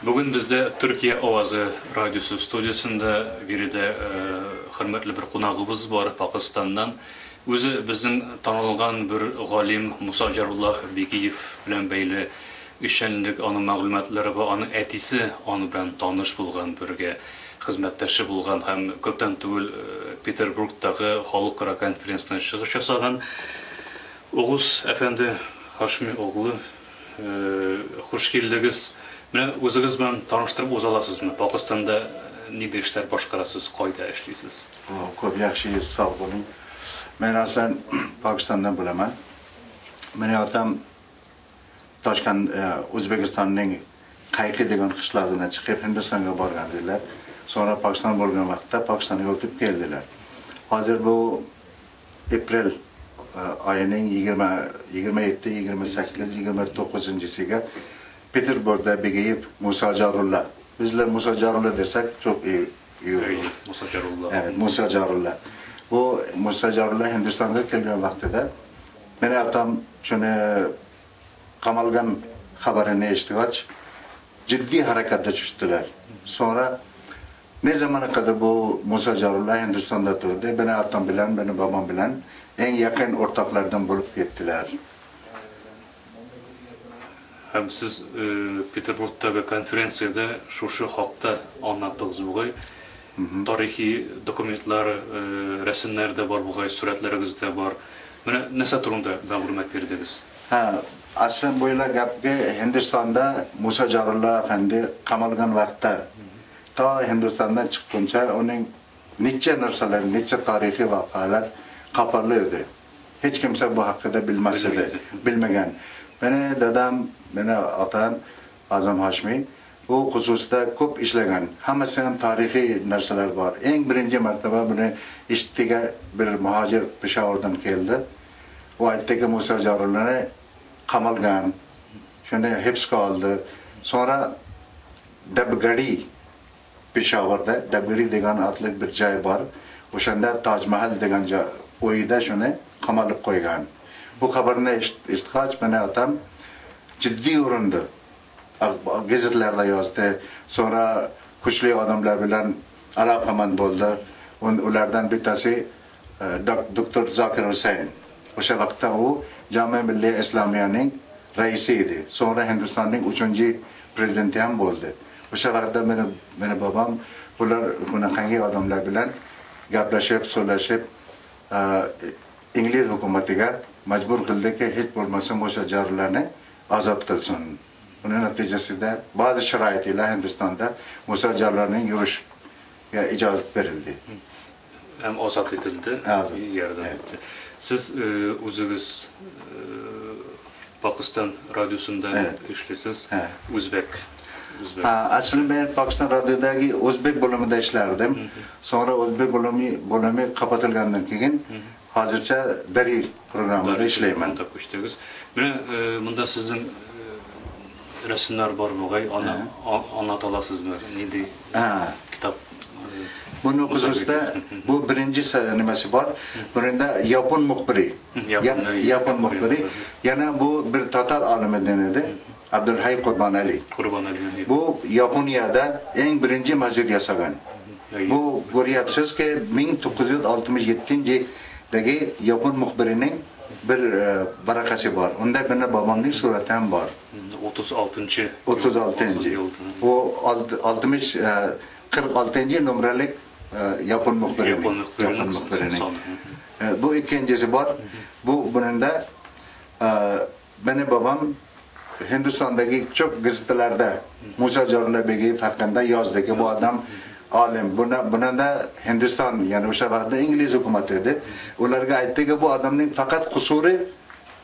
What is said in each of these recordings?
Бүген бездә Төркия авазы радиосы студиясендә биредә хөрмәтле бер кунагыбыз бар Пакыстаннан. Үзе безнең танылган бер галим Муса Җаруллах Бигиев белән бәйле эшчәнлек, аның мәгълүматлары бар, аның әтисе аның белән таныш булган, бергә хезмәттәше булган һәм күптән түгел Петербургтагы халыкара конференцияда чыгыш ясаган. Огуз әфәнде Хашми оглы, хуш килдегез. Менә үзегез белән таныштырып уза аласызмы? Пакыстанда нинди эшләр башкарасыз, кайда эшлисез? Күп яхшы, сау булың. Мен аслан Пакыстаннан буламан. Менә атам Ташкент, Үзбәкстанның Кайкы дигән кышлагына чыгып Һиндстанга барган иделәр. Sonra Пакыстан булган вакытта Пакыстанга үтеп келдиләр. Хәзер бу апрель айының 20, 27, 28, 29-сыга Петербургда Бигиев Муса Джарулла. Bizler Musa Jarullah desek çok iyi olur. Musa Jarullah. Evet, Musa Jarullah. Bu Musa Jarullah Hindistan'a kelgan vaqtida meni atam shuni qamalgan xabarini eshitgach jiddiy harakatga tushdilar. Sonra ne zamana kadar bu Musa Jarullah Hindistan'da turdi, meni atam bilan, meni babam bilan eng yaqin o'rtoqlardan bo'lib ketdilar. Һәм сез Петербургтагы конференциядә шушы хакта аңлаттыгыз бугай. Тарихи документлар, рәсемнәр дә бар бугай, сурәтләрегез дә бар. Менә нәрсә турында мәгълүмат бирдегез? Ha, aslan bo'yla gapga Hindistonda Musa Jarullah afandi qamalgan vaqtda to Hindistondan chiqquncha uning necha narsalar, necha tarixiy voqealar qopali edi. Hech kimsa bu haqida bilmas edi, bilmagan. Meni dadam, meni otam Azam Hashmi bu xususda ko'p ishlagan. Hammasi ham tarixiy narsalar bor. Eng birinchi martaba buni eshitdiga bir muhojir Peshovardan keldi. U aytdiki Musa Jarullani qamalgan, shuni hibsga oldi. Sonra Dabgari Peshovarda Dabgari degan otli bir joy bor. O'shanda Toj Mahal degan joy uyida shuni qamalib qo'ygan. Bu xabarni eshitgach meni otam jiddiy urindi. Gazetlarda yozdi. Sonra kuchli odamlar bilan aloqamand bo'ldi. Ulardan bittasi doktor Zakir Husayn. O'sha vaqtda u Jami Milliy Islamiyaning raisi edi. Sonra Hindistonning 3-prezidenti ham bo'ldi. O'sha vaqtda meni babam bular bunaqangi odamlar bilan gaplashib, so'rlashib, ingliz hukumatiga majbur qildiki, hech bo'lmasa Musa Jarullani ozod qilsin. Buning natijasida ba'zi sharoit ila Hindistonda Musa Jarullaning yurishga ijozat berildi. Hem ozod etildi, yerdan etdi. Siz o'zingiz Pokiston radiosida ishlaysiz, o'zbek. Aslida men Pokiston radiodagi o'zbek bo'limida ishlardim. Sonra o'zbek bo'limi qapatilgandan keyin hozircha Dari programmada ishlayman. Ko'chdingiz. Mana bunda sizning rasmlar bor bo'g'ay, anlata olasizmi? Nindi kitob? Buni xususida bu birinchi nimasi bor. Bunda yapon muxbiri. Yapon muxbiri. Yana bu bir tatar olimi denildi. Abdulhay Qurbonali. Qurbonali. Bu Yaponiyada eng birinchi masjid yasagan. Bu ko'ryapsizki 1967-dagi yapon muxbirining bir varaqasi bor. Unda meni bobomning surati ham bor. 36-chi. 36-chi. U 46-nomerlik yapon muxbirining. Yapon muxbirining. Bu ikkinchisi bor. Bu bunda meni bobom Hindistondagi çok gazetelerde Musa Jarullah Begiyev haqida yozdiki, bu odam olim. Buna da Hindiston, ya'ni o'sha vaqtda ingliz hukumati edi. Ularga aytdiki, bu odamning faqat qusuri,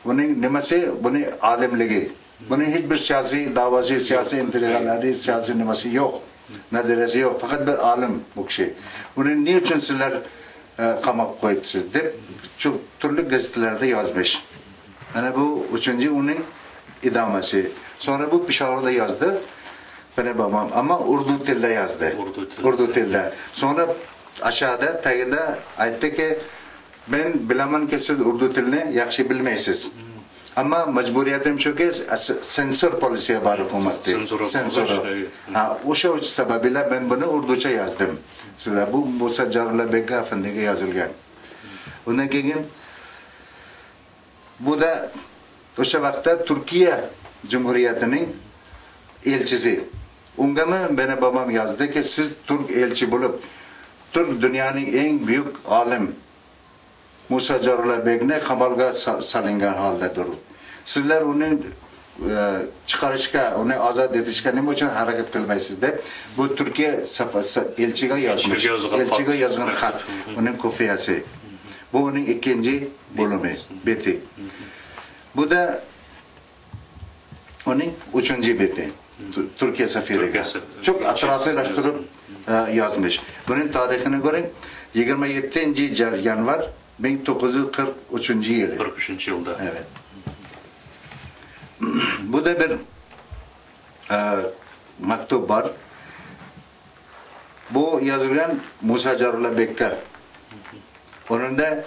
buning nimasi, buning olimligi. Buning hech bir siyosiy da'vosi, siyosiy intrigalari, siyosiy nimasi yo'q. Nazariyasi yo'q. Faqat bir olim bu kishi. Uni ne uchun sizlar qamab qo'yibsiz deb çok turli gazetelarda yozmish. Mana bu uchinchi uning idamasi. Sonra bu Peshovarda yozdi. Meni babam ama Urdu tilda yozdi. Urdu tilda. Sonra aşağıda tagida aytdiki, men bilamanki siz Urdu tilini yaxshi bilmaysiz. Ammo majburiyatim shuki, sensor polisiya bor hukumatda. Sensor. Ha, o'sha sababila men buni urducha yozdim. Sizlar bu Musa Jarullah bek afandiga yozilgan. Undan keyin bu da o'sha vaqtda Turkiya Cumhuriyetining elchisi. Ungami meni babam yozdiki, siz turk elchi bo'lib, turk dunyoning eng buyuk olim Musa Jarullah bekni qamalga salingan holda turib, sizlar uni chiqarishga, uni ozod etishga nima uchun harakat qilmaysiz deb bu Turkiya elchiga yozmish. Elchiga yozgan xat, uning kopiyasi. Bu uning ikkinchi bo'limi, beti. Bu da uning uchinchi beti. Turkiya safiriga. Çok atroflashtirib yozmish. Buning tarixini ko'ring, 27 yanvar 1943 yili. 43 yılda. Evet. Bu da bir maktub var. Bu yazılgan Musa Jarullah Bekka. Onun da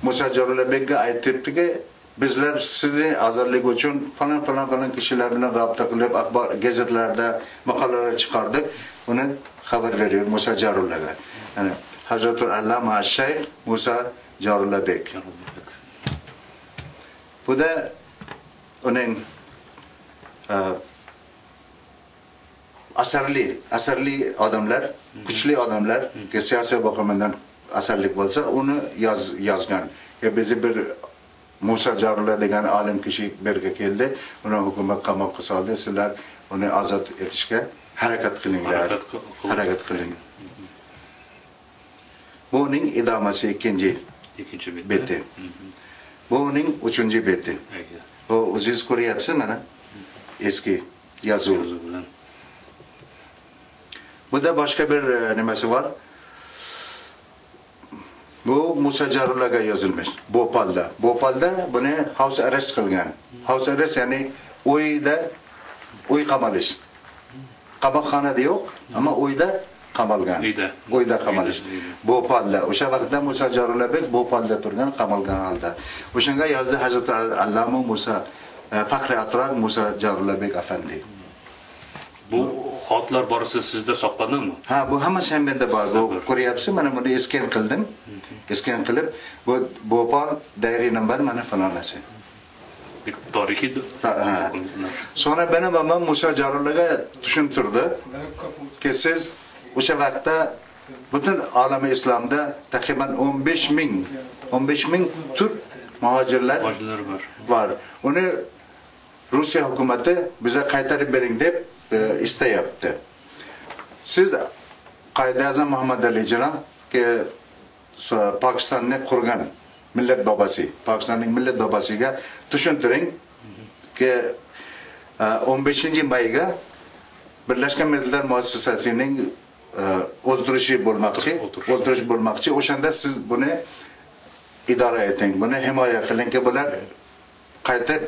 Musa Jarullah Bekka aytibdiki, bizlar sizni ozodlik uchun falan falan falan kishilar bilan rabta qilib, axbor gazetlarda maqolalar chiqardik. Uni xabar veriyor Musa Jarullahga. Yani Hazretul Allama Şeyh Musa Jarullah Bek. Bu da uning asarli odamlar, kuchli odamlar, siyosiy bakımından asarlik bo'lsa, uni yozgan. Bizi bir Musa Jarullah degan alim kishi bu yerga keldi, uni hukumat qamoqqa soldi, sizlar uni ozod etishga harakat qilinglar. Harakat qiling. Bu uning idomasi ikkinchi beti. Bu uning uchinchi beti. Bu o'zingiz ko'ryapsiz mana eski yozuv. Bu da başka bir nimasi var. Bu Musa Jarullahga yozilmiş. Bhopalda. Bhopalda buni house arrest qilgan. House arrest ya'ni uyda uy qamalish. Qamoqxonada yo'q, ammo uyda qamalgan. Uyda qamalish. Bhopalda. O'sha vaqtda Musa Jarullah bek Bhopalda turgan, qamalgan holda. O'shanga yozdi Hazrat Allama Musa Fakhri Atraq Musa Jarullah bek afandi. Bu xatlar barisi sizda saqlanadimi? Ha, bu hammasi ham menda bor. Bu ko'ryapsiz, mana buni skan qildim. Skan qilib, bu Bhopal diary number mana falonasi. Bir tarixiy. Sonra benim babam Musa Jarullahga tushuntirdi ki siz o'sha vaqtda bütün olami islomda takriban 15 ming Türk muhacirlar var. Uni Rusiya hukumati bize qaytarib bering deb istayapti. Siz Qoidi Azam Muhammad Ali Jinnah ki Pokistonni qurgan millat babasi, Pokistonning millat babasiga tushuntiring ki 15 mayga Birlashgan Millatlar Muassasasining o'ltirishi bo'lmoqchi, o'shanda siz buni idora eting, buni himoya qilingki, bular qaytib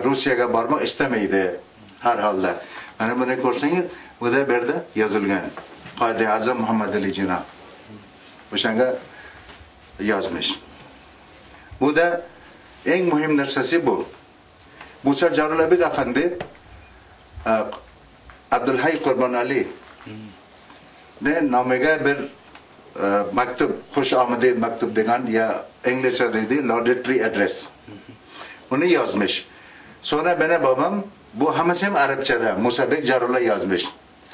Rusiyaga bormoq istamaydi har holda. Mana buni ko'rsangiz, bu da bu yerda yozilgan. Qoidi Azam Muhammad Ali Jinnah. O'shanga yozmish. Bu da eng muhim narsasi bu. Musa Jarullah bek afandi Abdulhay Qurbon Ali ne nomiga bir maktub, xush omadid maktub degan ya inglizcha deydi, laudatory address. Uni yozmish. Sonra meni babam, bu hammasi ham arabchada, Musa bek Jarullah yozmish.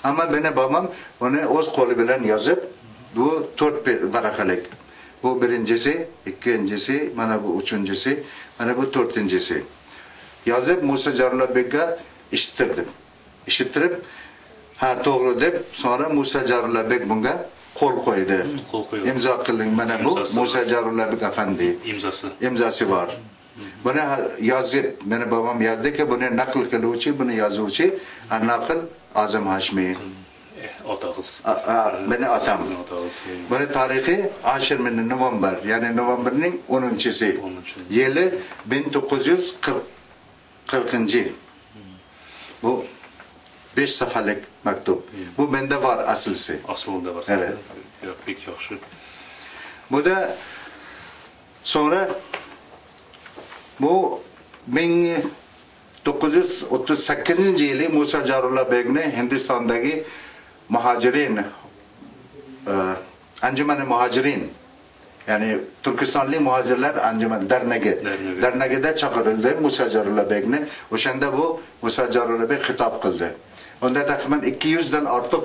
Ammo meni babam uni o'z qo'li bilan yozib, bu 4 varaqalik. Bu birinchisi, ikkinchisi, mana bu uchinchisi, mana bu to'rtinchisi. Yozib Musa Jarullah bekka eshittirdim. Eshittirib, ha to'g'ri deb, sonra Musa Jarullah bek bunga qo'l qo'ydi. Imzo qiling, mana bu Musa Jarullah bek afandi. İmzası. İmzası var. Buni yozib, meni babam yozdiki, buni naql qiluvchi, buni yozuvchi naql Azim Hashmi. Otag'iz. Meni otam. Buni tarixi 10 november, ya'ni novemberning 10-si. Yili 1940. Bu 5 safhalik maktub. Bu menda var aslisi. Aslida var. Evet. Yo'q, pek yaxshi. Bu da sonra bu 1938-yili Musa Jarullah Begni Hindistondagi muhajirin Anjumani Muhajirin, ya'ni Turkistonlik muhojirlar anjuman dernegi dernegida chaqirildi Musa Jarullah Begni. O'shanda bu Musa Jarullah Beg xitob qildi. Unda taxminan 200 dan ortiq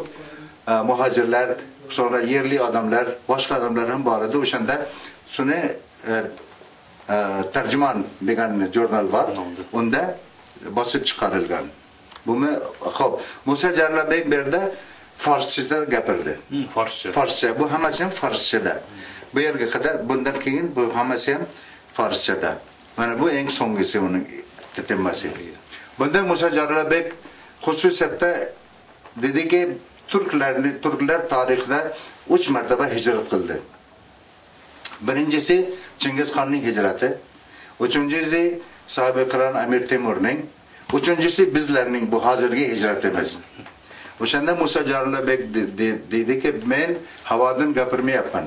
muhojirlar, sonra yerli odamlar, boshqa odamlar ham bor edi. O'shanda shuni Tarjimon degan jurnal bor. Unda bosib chiqarilgan. Buni xo'p, Musa Jarullah Beg bu yerda farschada gapirdi. Farscha. Farscha. Bu hammasi ham farschada. Bu yerga qadar, bundan keyin bu hammasi ham farschada. Mana bu eng so'nggisi uning titimmasi. Bunda Musa Jarullah Beg xususiyatda dediki, turklar tarixda 3 martaba hijrat qildi. Birinchisi Chingizxonning hijrati, uchinchisi Sahibi Amir Temurning, uchinchisi bizlarning bu hozirgi hijratimiz. O'shanda Musa Jarullah Beg dediki, men havodan gapirmayapman.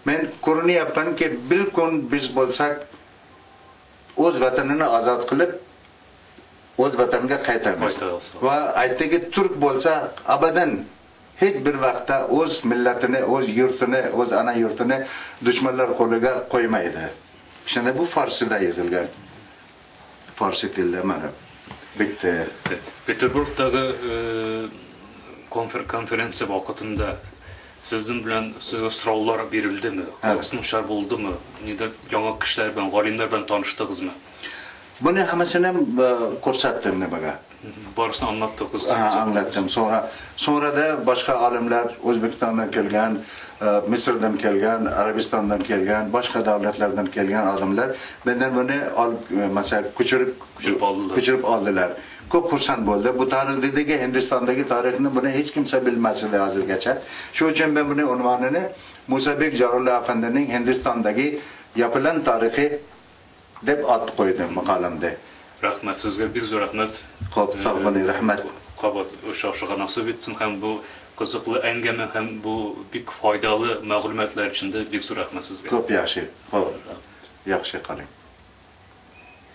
Men ko'rinyapmanki, bir kun biz bo'lsak o'z vatanini ozod qilib o'z vataniga qaytamiz. Va aytdiki, turk bo'lsa abadan hech bir vaqtda o'z millatini, o'z yurtini, o'z ana yurtini dushmanlar qo'liga qo'ymaydi. O'shanda bu forsida yozilgan. Farsi tilida mana bitta. Peterburgdagi konferensiya vaqtida sizning bilan sizga so'rovlar berildimi? Qismlar bo'ldimi? Nida yangi kishilar bilan, olimlar bilan tanishdingizmi? Buni hammasini ham ko'rsatdim nimaga. Barisini anlatdingiz. Ha, anlatdim. Sonra da boshqa olimlar O'zbekistondan kelgan, Misrdan kelgan, Arabistondan kelgan, boshqa davlatlardan kelgan odamlar mendan buni olib, masalan, ko'chirib oldilar. Ko'chirib oldilar. Ko'p xursand bo'ldi. Bu tarix dediki, Hindistondagi tarixni buni hech kimsa bilmas edi hozirgacha. Shu uchun men buni unvonini Musabek Jarullah afandining Hindistondagi yopilan tarixi deb ot qo'ydim maqolamda. Rahmat sizga, bir zo'r rahmat. Xo'p, sog' bo'ling, rahmat. Qabat o'sha nasib etsin ham bu qiziqli әңгәмә һәм bu bek foydali ma'lumotlar uchun de bek zo'r rahmat sizga. Ko'p yaxshi. Xo'p. Yaxshi qaling.